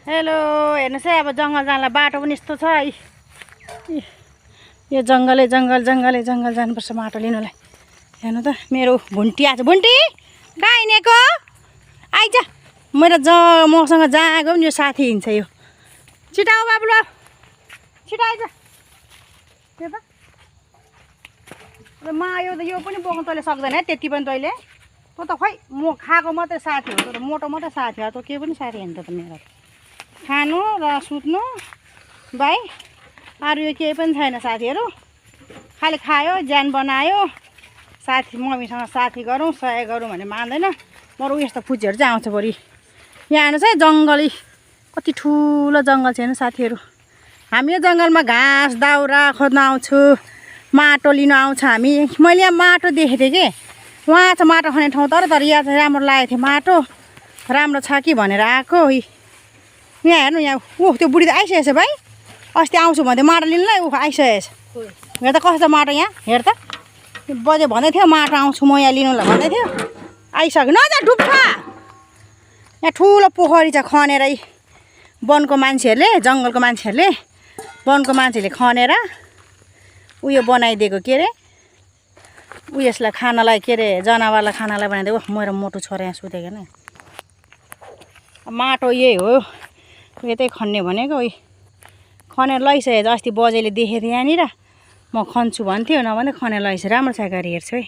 Hello हेर्नुहोस् है अब जङ्गल जानलाई बाटो पनि यस्तो छ यो जङ्गलै जङ्गल जानुपर्छ माटो लिनुलाई। हेर्नु त मेरो भुन्टी आज भुन्टी कहाँ हिँडेको आइज मेरो मसँग जहाँ गयो नि यो साथी हिँड्छ यो छिटाउ बाबु ल छिटो आइज त्यो त यो पनि बोक्नु तैँले सक्दैन है त्यति पनि तैँले तँ त खोइ म खाएको मात्रै साथी हो तर मोटो मात्रै साथी हो त केही पनि साथी होइन त मेरो खानु र सुत्नु भाइ अरू यो केही पनि छैन साथीहरू खालि खायो ज्यान बनायो साथी मम्मीसँग साथी गरौँ सहयोग गरौँ भने मान्दैन बरु यस्तो फुच्चीहरू चाहिँ आउँछ बढी यहाँ हेर्नुहोस् है जङ्गलै कति ठुलो जङ्गल छ हेर्नु साथीहरू हामी यो जङ्गलमा घाँस दाउरा खोज्न आउँछु माटो लिनु आउँछ हामी मैले यहाँ माटो देखेको थिएँ कि वहाँ छ माटो खाने ठाउँ तर यहाँ चाहिँ राम्रो लागेको थियो माटो राम्रो छ कि भनेर आएको यहाँ हेर्नु यहाँ त्यो बुढी त आइसकेछ भाइ अस्ति आउँछु भन्दै माटो लिनुलाई आइसकेछ हेर त कस्तो माटो यहाँ हेर त बजे भन्दै थियो माटो आउँछु म यहाँ लिनुलाई भन्दै थियो आइसक्यो न त डुब्छ यहाँ ठुलो पोखरी छ खनेरै वनको मान्छेहरूले जङ्गलको मान्छेहरूले वनको मान्छेले खनेर उयो बनाइदिएको के अरे उयसलाई खानालाई के अरे जनावरलाई खानालाई बनाइदिएको मेरो मोटो छोरा यहाँ सुतेको नि माटो यही हो यतै खन्ने भनेको खनेर लैसकेछ अस्ति बजेले देखेको थिएँ यहाँनिर म खन्छु भन्थ्यो नभन्दै खनेर लैछ राम्रो छ गरी हेर्छु है।